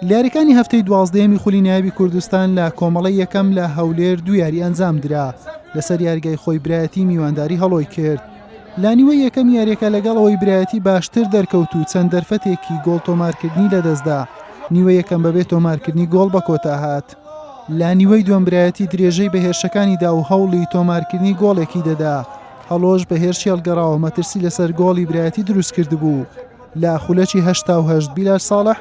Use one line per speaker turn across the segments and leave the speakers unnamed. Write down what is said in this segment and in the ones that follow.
لە یاریەکانی هەفتەی دوازدەیەمی خولی نایابی کوردستان لە کۆمەڵەی یەکەم لە هەولێر دوو یاری ئەنجامدرا لەسەر یاریگای خۆی برایەتی میوانداری هەڵۆی کرد لە نیوەی یەکەم یاریەکە لەگەڵ ئەوەی برایەتی باشتر دەرکەوت و چەند دەرفەتێکی گۆڵ تۆمارکردنی لەدەستدا نیوە یەکەم بەبێ تۆمارکردنی گۆڵ بە کۆتا هات. لە نیوەی دووەم برایەتی درێژەی بە هێرشەکانی دا و هەوڵی تۆمارکردنی گۆڵێکی دەدا، هەڵۆش بە هێرشی هەڵگەڕاوە مەترسی لەسەر گۆڵی برایەتی دروستکردبوو، لە خولەکی 88 بیلال ساڵح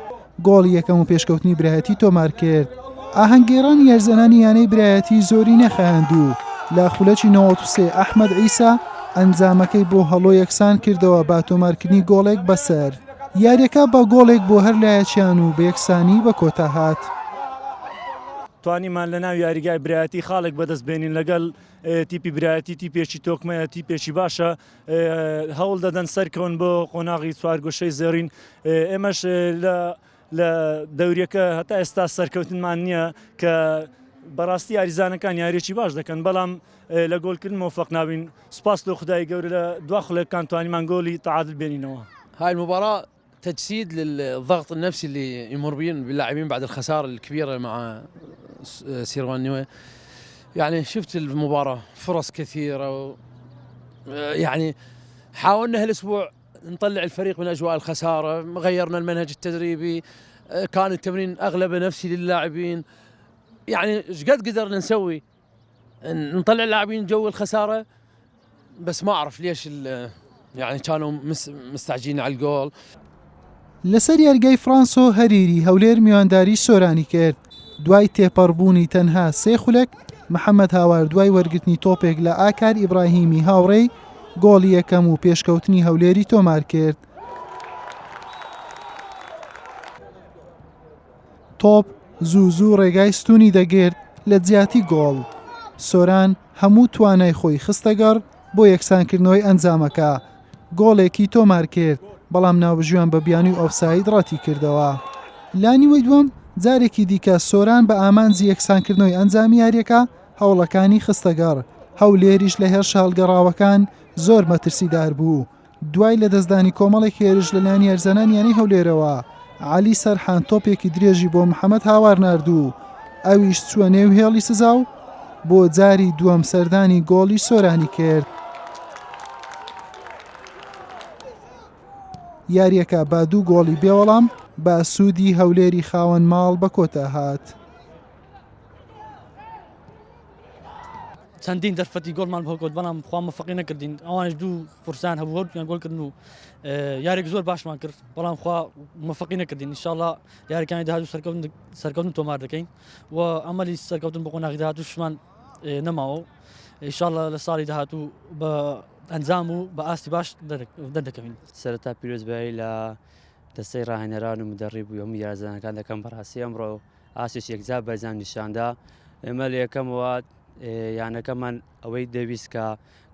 گۆڵی یەکەم و پێشکەوتنی برایەتی تۆمارکرد. ئاهەنگگێڕانی یاریزانانی یانەی برایەتی زۆری نەخایاند و لە خولەکی 93 ئەحمەد عیسا ئەنجامەکەی بۆ هەڵۆ یەکسانکردەوە بە تۆمارکردنی گۆڵێک بەسەر یاریەکە بە گۆڵێک بۆ هەر لایەکیان و بە یەکسانی بە کۆتا هات.
توانیمان لە ناو یاریگای برایەتی خاڵێک بەدەست بێنین لەگەڵ تیپی برایەتی تیپێکی تۆکمەیە تیپێکی باشە هەوڵ دەدەن سەرکەون بۆ قۆناغی چوارگۆشەی زێڕین ئێمەش لە لە دەوریەکە هەتا ئێستا سەرکەوتنمان نییە کە بەڕاستی یاریزانەکان یاریی باش دەکەن بەڵام لە گۆلکردن مۆفق نابین سپاس لۆ خدای گەورە لە دوا خولەکان توانیمان گۆلی تعادل بێنینەوە.
هاي المباراة تجسيد للضغط النفسي اللي يمر به باللاعبين بعد الخسارة الكبيرة مع سيروان نوي يعني شفت المباراة فرص كثيرة و يعني حاولنا هالاسبوع نطلع الفريق من اجواء الخسارة غيرنا المنهج التدريبي كان التمرين اغلبه نفسي للاعبين يعني ايش قد قدرنا نسوي نطلع اللاعبين جو الخسارة بس ما اعرف ليش يعني كانوا مستعجلين على الجول.
لەسەر یاریگای فرانسۆ هەریری هەولێر میوانداری سۆرانی کرد دوای تێپەڕبوونی تەنها سێ خولەک محەممەد هاوار دوای وەرگرتنی تۆپێک لە ئاکار ئیبراهیمی هاوڕێی گۆڵی یەکەم و پێشکەوتنی هەولێری تۆمار کرد. تۆپ زوو زوو ڕێگای ستوونی دەگرت لە جیاتی گۆڵ. سۆران هەموو توانای خۆی خستەگەڕ بۆ یەکسانکردنەوەی ئەنجامەکە، گۆڵێکی تۆمارکرد، بەڵام ناوبژیوان بە بیانووی ئۆفساید ڕەتیکردەوە. لە نیوەی دووەم جارێکی دیکە سۆران بە ئامانجی یەکسانکردنەوەی ئەنجامی یارییەکە هەوڵەکانی خستەگەڕ، هەولێریش لە هێرشە هەڵگەڕاوەکان زۆر مەترسیدار بوو. دوای لەدەستدانی کۆمەڵێک هێرش لەلایەن یاریزانانی یانەی هەولێرەوە، عەلی سەرحان تۆپێکی درێژی بۆ محەمەد هاوار نارد و ئەویش چووە نێو هێڵی سزا و بۆ جاری دووەم سەردانی گۆڵی سۆرانی کرد. یارییەکە بە دوو گۆڵی بێوەڵام بە سوودی هەولێری خاوەن ماڵ بە کۆتا هات.
چەندین دەرفەتی گۆڵمان بۆ کەوت بەڵام خوا مەفقی نەکردین ئەوانش دوو فرسان هەبوو هەردوویان گۆڵ کردن و یاریێک زۆر باشمان کرد بەڵام خوا مەفقی نەکردین انشاءالله یاریەکانی داهاتوو سەرکەوتن سەرکەوتن تۆمار دەکەین و ئەمەلی سەرکەوتن بۆ قۆناغی داهاتووشمان نەماوە انشاءالله لە ساڵی داهاتوو بە ئەنجام و بە ئاستی باش دەردەکەوین.
سەرەتا پیرۆزبایی لە دەستەی ڕاهێنەران و مدەڕیب و هەموو یارزانەکان دەکەم بەڕاستی ئەمڕۆ ئاستێکی یەکجار بەرزیان نیشاندا ئێمە لە یەکەمەوە یانەکەمان ئەوەی دەویست کە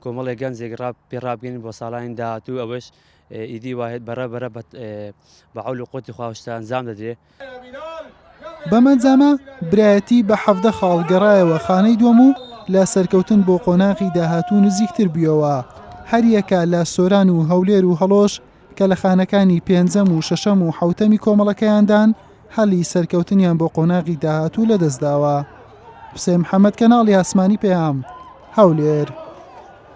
کۆمەڵێک گەنجێک ڕا پێ ڕابگەین بۆ ساڵانی داهاتوو ئەوەش ئیدی واهێت بەرە بەرە بە عەول و قوتی خواوشتە ئەنجام دەدرێ.
بەم ئەنجامە برایەتی بە 17 خاڵ گەڕایەوە خانەی دووەم و لە سەرکەوتن بۆ قۆناغی داهاتوو نزیکتر بوویەوە. هەریەکە لە سۆران و هەولێر و هەڵۆش کە لە خانەکانی پێنجەم و شەشەم و حەوتەمی کۆمەڵەکەیاندان، هەلی سەرکەوتنیان بۆ قۆناغی داهاتوو لەدەستداوە. حوسێن محەمەد، کەناڵی ئاسمانی پەیام، هەولێر.